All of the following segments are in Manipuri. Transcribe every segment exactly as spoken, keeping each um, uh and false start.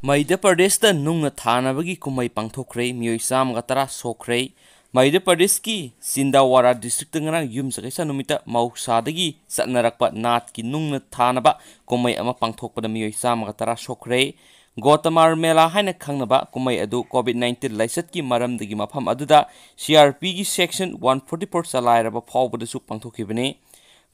ꯃꯙ꯭ꯌ ꯄ꯭ꯔꯗꯦꯁꯇ ꯅꯨꯡꯅ ꯊꯥꯅꯕꯒꯤ ꯀꯨꯝꯍꯩ ꯄꯥꯡꯊꯣꯛꯈ꯭ꯔꯦ꯫ ꯃꯤꯑꯣꯏ ꯆꯥꯝꯃꯒ ꯇꯔꯥ ꯁꯣꯛꯈ꯭ꯔꯦ꯫ ꯃꯙ꯭ꯌ ꯄ꯭ꯔꯗꯦꯁꯀꯤ ꯆꯤꯟꯗꯥꯋꯥꯔꯥ ꯗꯤꯁꯇ꯭ꯔꯤꯛꯇ ꯉꯔꯥꯡ ꯌꯨꯝꯁꯀꯩꯁ ꯅꯨꯃꯤꯠꯇ ꯃꯍꯧꯁꯥꯗꯒꯤ ꯆꯠꯅꯔꯛꯄ ꯅꯥꯠꯀꯤ ꯅꯨꯡꯅ ꯊꯥꯅꯕ ꯀꯨꯝꯍꯩ ꯑꯃ ꯄꯥꯡꯊꯣꯛꯄꯗ ꯃꯤꯑꯣꯏ ꯆꯥꯝꯃꯒ ꯇꯔꯥ ꯁꯣꯛꯈ꯭ꯔꯦ꯫ ꯒꯣꯇꯃꯥꯔ ꯃꯦꯂꯥ ꯍꯥꯏꯅ ꯈꯪꯅꯕ ꯀꯨꯝꯍꯩ ꯑꯗꯨ ꯀꯣꯚꯤꯗ ꯅꯥꯏꯟꯇꯤꯟ ꯂꯥꯏꯆꯠꯀꯤ ꯃꯔꯝꯗꯒꯤ ꯃꯐꯝ ꯑꯗꯨꯗ ꯁꯤ ꯑꯥꯔ ꯄꯤꯒꯤ ꯁꯦꯛꯁꯟ ꯋꯥꯟ ꯐꯣꯔꯇꯤ ꯐꯣꯔ ꯆꯂꯥꯏꯔꯕ ꯐꯥꯎꯕꯗꯁꯨ ꯄꯥꯡꯊꯣꯛꯈꯤꯕꯅꯤ꯫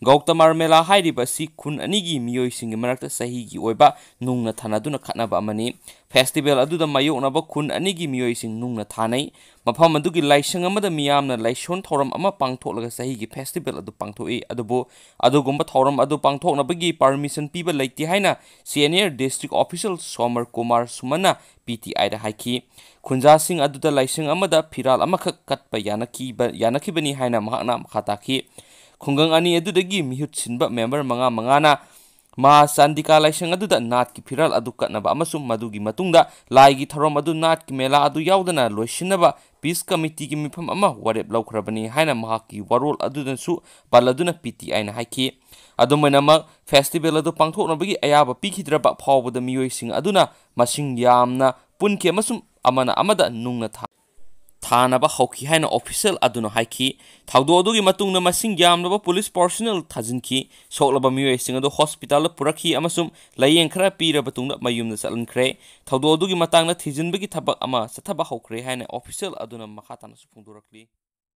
ꯒꯧꯇꯃꯥꯔ ꯃꯦꯂꯥ ꯍꯥꯏꯔꯤꯕ ꯑꯁꯤ ꯈꯨꯟ ꯑꯅꯤꯒꯤ ꯃꯤꯑꯣꯏꯁꯤꯡꯒꯤ ꯃꯔꯛꯇ ꯆꯍꯤꯒꯤ ꯑꯣꯏꯕ ꯅꯨꯡꯅ ꯊꯥꯅꯗꯨꯅ ꯈꯠꯅꯕ ꯑꯃꯅꯤ꯫ ꯐꯦꯁꯇꯤꯚꯦꯜ ꯑꯗꯨꯗ ꯃꯥꯌꯣꯛꯅꯕ ꯈꯨꯟ ꯑꯅꯤꯒꯤ ꯃꯤꯑꯣꯏꯁꯤꯡ ꯅꯨꯡꯅ ꯊꯥꯅꯩ꯫ ꯃꯐꯝ ꯑꯗꯨꯒꯤ ꯂꯥꯏꯁꯪ ꯑꯃꯗ ꯃꯤꯌꯥꯝꯅ ꯂꯥꯏꯁꯣꯟ ꯊꯧꯔꯝ ꯑꯃ ꯄꯥꯡꯊꯣꯛꯂꯒ ꯆꯍꯤꯒꯤ ꯐꯦꯁꯇꯤꯚꯦꯜ ꯑꯗꯨ ꯄꯥꯡꯊꯣꯛꯏ꯫ ꯑꯗꯨꯕꯨ ꯑꯗꯨꯒꯨꯝꯕ ꯊꯧꯔꯝ ꯑꯗꯨ ꯄꯥꯡꯊꯣꯛꯅꯕꯒꯤ ꯄꯔꯃꯤꯁꯟ ꯄꯤꯕ ꯂꯩꯇꯦ ꯍꯥꯏꯅ senior district official Somar Kumar ꯁꯨꯃꯟꯅ ꯄꯤ ꯇꯤ ꯑꯥꯏꯗ ꯍꯥꯏꯈꯤ꯫ ꯈꯨꯟꯖꯥꯁꯤꯡ ꯑꯗꯨꯗ ꯂꯥꯏꯁꯪ ꯑꯃꯗ ꯐꯤꯔꯥꯜ ꯑꯃꯈꯛ ꯀꯠꯄ ꯌꯥꯅꯈꯤꯕ-, ꯌꯥꯅꯈꯤꯕꯅꯤ ꯍꯥꯏꯅ ꯃꯍꯥꯛꯅ ꯃꯈꯥ ꯇꯥꯈꯤ꯫ ꯈꯨꯡꯒꯪ ꯑꯅꯤ ꯑꯗꯨꯗꯒꯤ ꯃꯤꯍꯨꯠ ꯁꯤꯟꯕ ꯃꯦꯝꯕꯔ ꯃꯉꯥ ꯃꯉꯥꯅ ꯃꯥ ꯆꯥꯟꯗꯤꯀꯥ ꯂꯥꯏꯁꯪ ꯑꯗꯨꯗ ꯅꯥꯠꯀꯤ ꯐꯤꯔꯥꯜ ꯑꯗꯨ ꯀꯠꯅꯕ ꯑꯃꯁꯨꯡ ꯃꯗꯨꯒꯤ ꯃꯇꯨꯡꯗ ꯂꯥꯏꯒꯤ ꯊꯧꯔꯝ ꯑꯗꯨ ꯅꯥꯠꯀꯤ ꯃꯦꯂꯥ ꯑꯗꯨ ꯌꯥꯎꯗꯅ ꯂꯣꯏꯁꯤꯟꯅꯕ ꯄꯤꯁ ꯀꯃꯤꯇꯤꯒꯤ ꯃꯤꯐꯝ ꯑꯃ ꯋꯥꯔꯦꯞ ꯂꯧꯈ꯭ꯔꯕꯅꯤ ꯍꯥꯏꯅ ꯃꯍꯥꯛꯀꯤ ꯋꯥꯔꯣꯜ ꯑꯗꯨꯗꯁꯨ ꯄꯜꯂꯗꯨꯅ ꯄꯤ ꯇꯤ ꯑꯥꯏꯅ ꯍꯥꯏꯈꯤ꯫ ꯑꯗꯨꯝ ꯑꯣꯏꯅꯃꯛ, ꯐꯦꯁꯇꯤꯚꯦꯜ ꯑꯗꯨ ꯄꯥꯡꯊꯣꯛꯅꯕꯒꯤ ꯑꯌꯥꯕ ꯄꯤꯈꯤꯗ꯭ꯔꯕ ꯐꯥꯎꯕꯗ ꯃꯤꯑꯣꯏꯁꯤꯡ ꯑꯗꯨꯅ ꯃꯁꯤꯡ ꯌꯥꯝꯅ ꯄꯨꯟꯈꯤ ꯑꯃꯁꯨꯡ ꯑꯃꯅ ꯑꯃꯗ ꯅꯨꯡꯅ ꯊꯥ-, ꯊꯥꯅꯕ ꯍꯧꯈꯤ ꯍꯥꯏꯅ ꯑꯣꯐꯤꯁꯤꯌꯦꯜ ꯑꯗꯨꯅ ꯍꯥꯏꯈꯤ꯫ ꯊꯧꯗꯣꯛ ꯑꯗꯨꯒꯤ ꯃꯇꯨꯡꯗ ꯃꯁꯤꯡ ꯌꯥꯝꯂꯕ ꯄꯨꯂꯤꯁ ꯄꯥꯔꯁꯣꯅꯦꯜ ꯊꯥꯖꯤꯟꯈꯤ꯫ ꯁꯣꯛꯂꯕ ꯃꯤꯑꯣꯏꯁꯤꯡ ꯑꯗꯨ ꯍꯣꯁꯄꯤꯇꯥꯜꯗ ꯄꯨꯔꯛꯈꯤ ꯑꯃꯁꯨꯡ ꯂꯥꯌꯦꯡ ꯈꯔ ꯄꯤꯔꯕ ꯃꯇꯨꯡꯗ ꯃꯌꯨꯝꯗ ꯆꯠꯍꯟꯈ꯭ꯔꯦ꯫ ꯊꯧꯗꯣꯛ ꯑꯗꯨꯒꯤ ꯃꯇꯥꯡꯗ ꯊꯤꯖꯤꯟꯕꯒꯤ ꯊꯕꯛ ꯑꯃ ꯆꯠꯊꯕ ꯍꯧꯈ꯭ꯔꯦ ꯍꯥꯏꯅ ꯑꯣꯐꯤꯁꯤꯌꯦꯜ ꯑꯗꯨꯅ ꯃꯈꯥ ꯇꯥꯅꯁꯨ ꯐꯣꯡꯗꯣꯔꯛꯂꯤ꯫